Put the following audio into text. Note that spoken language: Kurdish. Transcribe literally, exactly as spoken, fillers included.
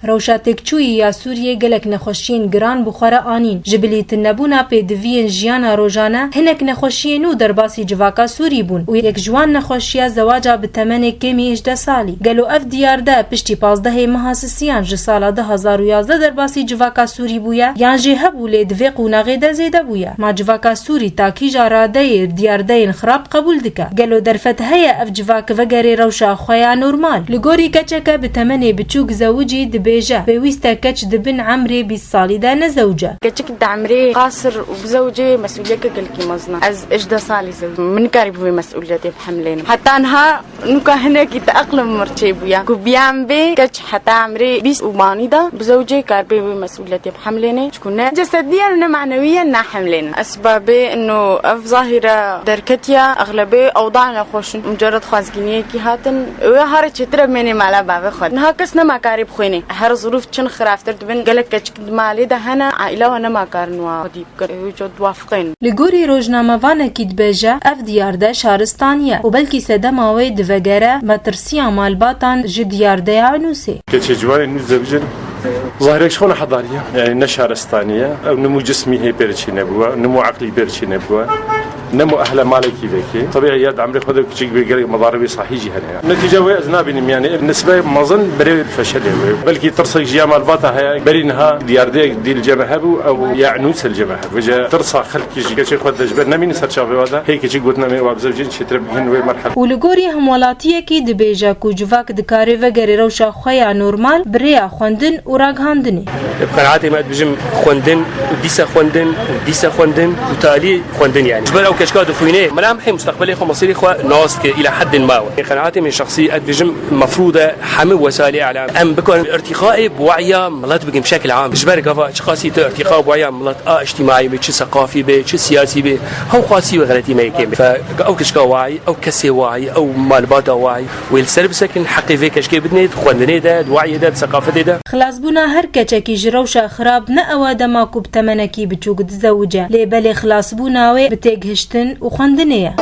Rewşa têkçûyî ya Sûriyê gelek nexweşiyên giran bi xwe re anîn. Ji bilî tunebûna pêdiviyên jiyana rojane, hinek nexweşiyên nû derbasî civaka Sûrî bûn û yek ji wan nexweşiya zewaca bi temenê kêmî hejdeh salî. Gelo ev diyarde piştî pazdehê meha sisiyan ji sala du hazar û yazdeh derbasî civaka Sûrî bûye, yan jî hebû lê di vê qonaxê de zêde bûye? Ma civaka Sûrî ta kîja radeyê diyardeyên xirab qebûl dike? Gelo derfet heye ev civak vegere rewşa xwe ya normal? Li gorî keçeke bi temenê biçûk zewicî dibêje, pêwîst e keç di bin emrê bîst salî de nezewce. Keçik di emrê qasir û bizewicê mesûliyeke gelkî mezin e. Ez hejdeh salî zewicîm. Min nikarîbû vê mesûliyetê bihemlênim. Heta niha nûka hinekî di eqlim mir çêbûye. Ku biyam bê keç heta emrê bîst û manî de bizewicê karibê wê mesûliyetê bihemlêne. Çku ne cesedî ye û ne manewî ye, nahemlênin. Esbabê ino ev zahîre derketiye, exlebê ewda nexweş in. Mucerred xwezgîniyekî hatin, wê harê çêtir e bimênê mala bavê xwe. Niha kes nema karê bixwînê. Her zirûf çin xirabtir dibin. Gelek keçik di malê de hene, aîla wan nema karin wa xwedî bikin. Wê ca diwafiqin. Li gorî rojnamevanekî dibêje, ev diyarde şaristanî ye û belkî sedema wê divegere metirsiya malbatan ji diyardeya Nûsê. Keçê ciwanê nû zewicin. Zahirek ji xwe ne hedarî ye. Yani ne şaristanî ye. Ew nimû cismî hê pê re çê nebûwe, nimû eqlî pê re çê nebûwe. Nemo ehla malekî vekê. Tabii ya di emrê xwe de kiçik bir gerek medarê wê sahî jî hene ya. Netîce wê ez nabînim yani nisbe mezin birê wê feşelê wê. Belkî tirsek jî ya malbata heye. Berî niha diyardeyek dî li cem hebû, ew ya Nûsê li cem hebû. Vêce tirsa xelkî ji keçê xwe de ji ber nemîne ser çavê wa de. Hê kiçik gotinê me wa bizewcin çêtir bihên wê merhel. Û li gorî hemwelatiyekî dibêje ku civak dikare vegere rewşa xwe ya normal bi rêya xwendin û ragihandinê. Bi qenaetê me dibêjim xwendin û dîsa xwendin û dîsa xwendin û talî xwendin yani. Ji ber ew keçika dixwîne, mela em hê mustaqbelê xwe, mesîrê xwe nas dike, îla heddên ma we. Qenaetê min şexsî ez dibêjim mefrûd e hemû wesaîlê îlam em bikarin irtîqayê bi waîya milet bikin bi şekil am. Ji ber gava çiqasî tu irtîqa bi waîya milet a îctîmaî be, çi seqafî be, çi siyasî be, hew xwasî wê xeletî me yekê be. Fe ew keçika waî, ew kesê waî, ew malbata waî, wê li ser bisekin, heqê vê keçikê bidinê, di xwendinê de, di waîyê de, di seqafetê de. Xilasbûna her keçekî ji rewşa xirab ne ew e dema ku bi temenekî biçûk dizewice, lê belê xilasbûna wê bi têgihiştin û xwendinê ye.